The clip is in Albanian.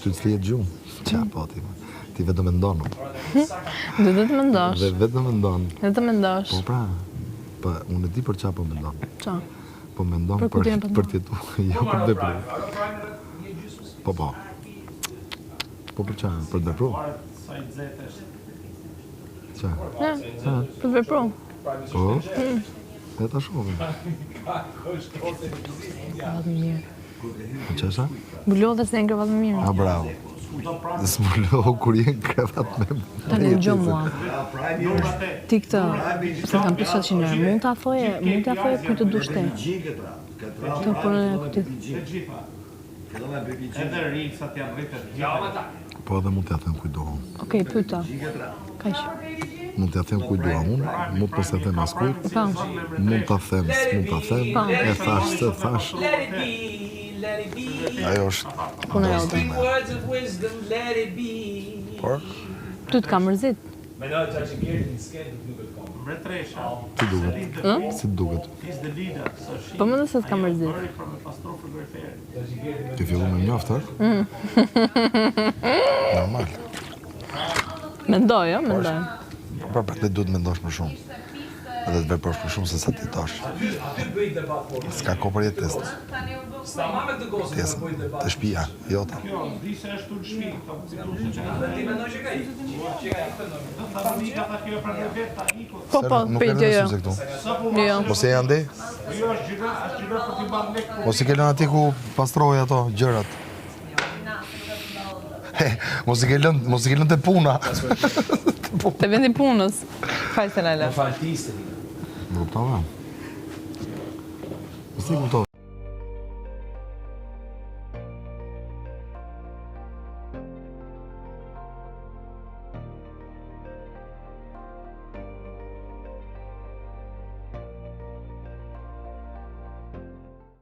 Ty të flihet gjumë. Ça po ti? Ti vetëm mendon. Do të të mendosh. Dhe vetëm mendon. Do të mendosh. Po pra. Po unë e di për çfarë po mendon. Ça? Po mendon Për për kujtimin për të jetuar, jo për të vepruar. Po po. Po për çfarë? Për të vepruar. Ça? Ja, për të vepruar. Po? Mm. E ta shohim. Krevat më mirë. Po ç'është? Mbulohet se në krevat më mirë. A bravo. Zbulohu kur je në krevat me Tani dëgjo mua. Ti këtë, se kam pyetur 700 herë, mund ta thoje, mund ta thoje kujt të dush ti. Të punën e kujt. Po edhe mund t'ja them kujt dua unë. Okej, pyeta. Kaq. Mund t'ja them kujt dua unë, mund të mos e them askujt. Po. Mund ta them, s'mund ta them, Po. e thash, s'e thash. Ajo është Puna jote. time. Por, Ty të ka mërzit. si duket? Si duket? Po mendoj se të ka mërzit. Ti fillu me mjaft, ha? Mm. Normal. Mendoj, jo, mendoj. Po pra, pra, duhet mendosh më shumë. Edhe të veprosh më shumë se sa të jetosh. S'ka kohë për jetesë. Jetesë, të shtëpia, jote. Po, po, Nuk e pe, jo, lënë jo. syze këtu. Jo. Mos e janë ndej? Mos i ke lënë aty ku pastroj ato gjërat. He, mos i ke lënë, mos i ke lënë te puna. Te vendi punës. Fal se na lë. Më kuptove? Mos i kuptove.